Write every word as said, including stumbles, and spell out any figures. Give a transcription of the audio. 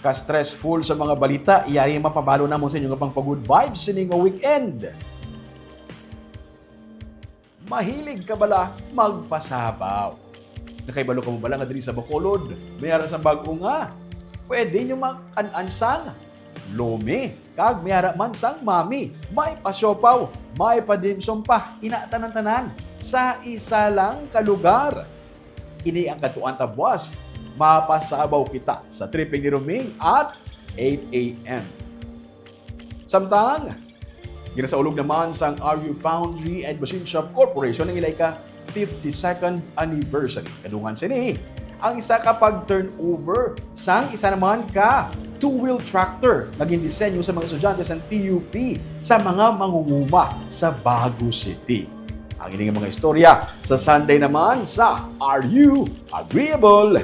ka-stressful sa mga balita, yari mapabalo namon sa inyo nga pang pa-good vibes sini nga weekend. Mahilig ka bala magpasabaw? Nakahibalo ka mo bala nga diri sa Bacolod may ara sang bag-o nga pwede nyo makan-an sang lomi, kag may ara man sang mami, may pa-siopaw, may pa-dimsum pa, ina tanan-tanan sa isa lang ka lugar. Ini ang kadtuan ta buas. Mapasabaw kita sa tripping ni Roming at eight a.m. Samtang ginasaulog naman sang Aryu Foundry and Machine Shop Corporation ang ila ika fifty-second anniversary. Kadungan sini, ang isa ka pag-turnover sang isa naman ka two-wheel tractor nga gindisenyo sa mga estudyante sang T U P sa mga mangunguma sa Bago City. Ang ini nga mga istorya sa Sunday naman sa Are You Agreeable?